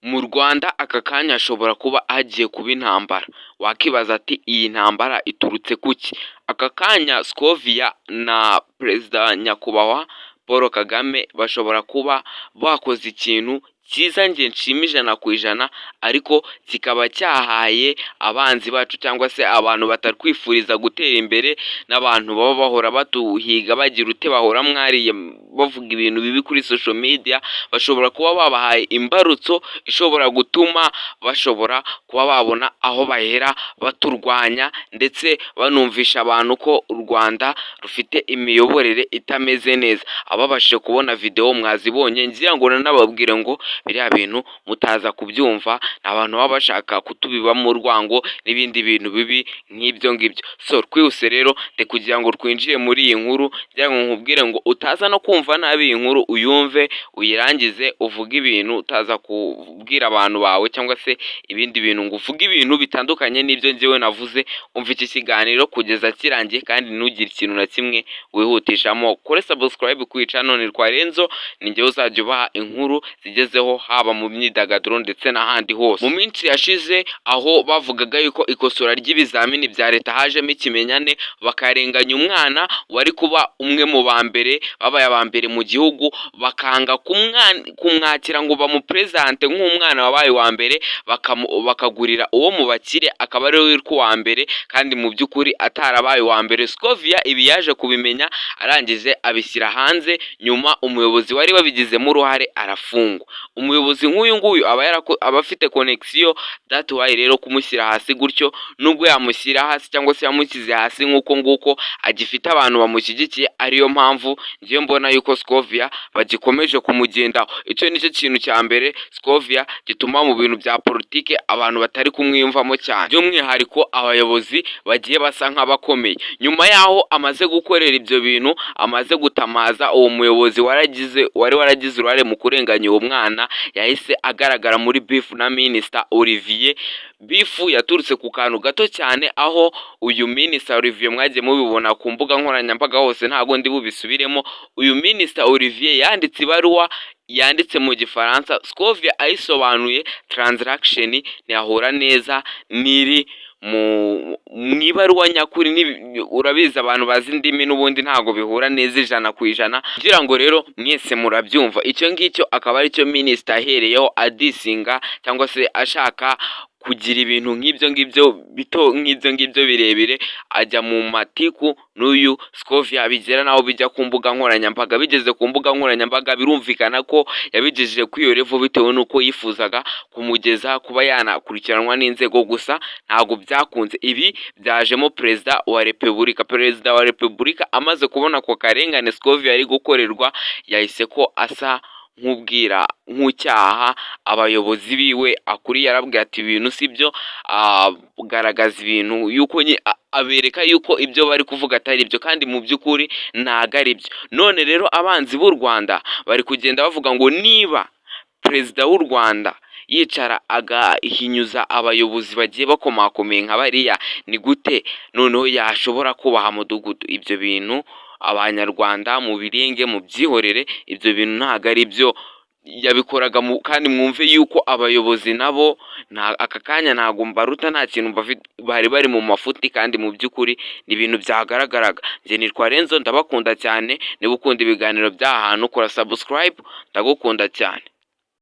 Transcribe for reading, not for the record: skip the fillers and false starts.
Mu Rwanda aka kanya hashobora kuba hagiye kuba intambara. Wakibaza ati: "Iyi ntambara iturutse kuki?" Aka kanya Scovia na Perezida Nyakubahwa Paul Kagame bashobora kuba bakoze ikintu cyiza, njye nshima 100%, ariko kikaba cyahaye abanzi bacu cyangwa se abantu batatwifuriza gutera imbere n'abantu baba bahora batuhiga, bagira ute, bahora mwariye bavuga ibintu bibi kuri social media, bashobora kuba babahaye imbarutso ishobora gutuma bashobora kuba babona aho bahera baturwanya, ndetse banumvisha abantu ko u Rwanda rufite imiyoborere itameze neza. Ababashije kubona video mwazibonye, ngira ngo nanababwire ngo biriya bintu mutaza kubyumva, ni abantu baba bashaka kutubibamo urwango n'ibindi bintu bibi nk'ibyo ngibyo. So twihuse rero ndi kugira ngo twinjire muri iyi nkuru, ngira ngo nkubwire ngo utaza no kumva nabi iyi nkuru, uyumve uyirangize, uvuge ibintu utaza kubwira abantu bawe cyangwa se ibindi bintu, ngo uvuge ibintu bitandukanye n'ibyo njyewe navuze. Umva iki kiganiro kugeza kirangiye kandi ntugire ikintu na kimwe wihutishamo. Kore subscribe ku channel nitwa Renzo, ni njyewe uzajya ubaha inkuru zigezeho, haba mu myidagaduro ndetse n'ahandi hose. Mu minsi yashize aho bavugaga yuko ikosora ry'ibizamini bya leta hajemo ikimenyane, bakarenganya umwana wari kuba umwe mu ba mbere babaye aba mbere mu gihugu, bakanga kumwakira ngo bamupresente nk'umwana wabaye uwa mbere, bakagurira uwo mu bakire akaba ariwe witwa uwa mbere kandi mu by'ukuri atarabaye uwa mbere. Scovia ibi yaje kubimenya, arangije abishyira hanze. Nyuma umuyobozi wari wabigizemo uruhare arafungwa. Umuyobozi nk'uyu nguyu aba afite connection, that why rero kumushyira hasi gutyo, nubwo yamushyira hasi cyangwa se yamushyize hasi nk'uko nguko, agifite abantu bamushyigikiye. Ariyo mpamvu ngiye mbona yuko Scovia bagikomeje kumugendaho. Icyo nicyo kintu cya mbere Scovia gituma mu bintu bya politike abantu batari kumwiyumvamo cyane, by'umwihariko abayobozi bagiye basa nk'abakomeye. Nyuma y'aho amaze gukorera ibyo bintu, amaze gutamaza uwo muyobozi wari waragize uruhare mu kurenganya uwo mwana, yahise agaragara muri beef na Minisita Olivier. Beef yaturutse ku kantu gato cyane, aho uyu Minisita Olivier, mwagiye mubibona ku mbuga nkoranyambaga hose, ntabwo ndi bubisubiremo, uyu Minisita Olivier yanditse ibaruwa yanditse mu Gifaransa. Scovia ayisobanuye, translation ntiyahura neza n'iri mu ibaruwa nyakuri. Urabizi, abantu bazi indimi n'ubundi ntabwo bihura neza 100%, kugira ngo rero mwese murabyumva. Icyo ngicyo akaba aricyo minisita ahereyeho adissinga cyangwa se ashaka kugira ibintu nk'ibyo ngibyo bito, nk'ibyo ngibyo birebire, ajya mu matiku n'uyu Scovia, bigera naho bijya ku mbuga nkoranyambaga. Bigeze ku mbuga nkoranyambaga, birumvikana ko yabigejeje kuri iyo level bitewe n'uko yifuzaga kumugeza kuba yanakurikiranwa n'inzego, gusa ntabwo byakunze. Ibi byajemo Perezida wa Repubulika. Perezida wa Repubulika amaze kubona ako karengane Scovia ari gukorerwa, yahise ko asa nk'ubwira nk'ucyaha abayobozi biwe akuriye, arabwira ati: "Ibintu si byo." Agaragaza ibintu yuko abereka yuko ibyo bari kuvuga atari byo, kandi mu by'ukuri ntago ari byo. None rero abanzi b'u Rwanda bari kugenda bavuga ngo niba Perezida w'u Rwanda yicara agahinyuza abayobozi bagiye bakomakomeye nka bariya, ni gute noneho yashobora kubaha mudugudu? Ibyo bintu Abanyarwanda mu birenge mubyihorere, ibyo bintu ntabwo ari byo yabikoraga. Kandi mwumve yuko abayobozi nabo aka kanya ntabwo mbaruta, nta kintu bari bari mu mafuti, kandi mu by'ukuri ni ibintu byagaragaraga. Njye nitwa Renzo, ndabakunda cyane. Niba ukunda ibiganiro by'aha hantu, kora subscribe. Ndagukunda cyane.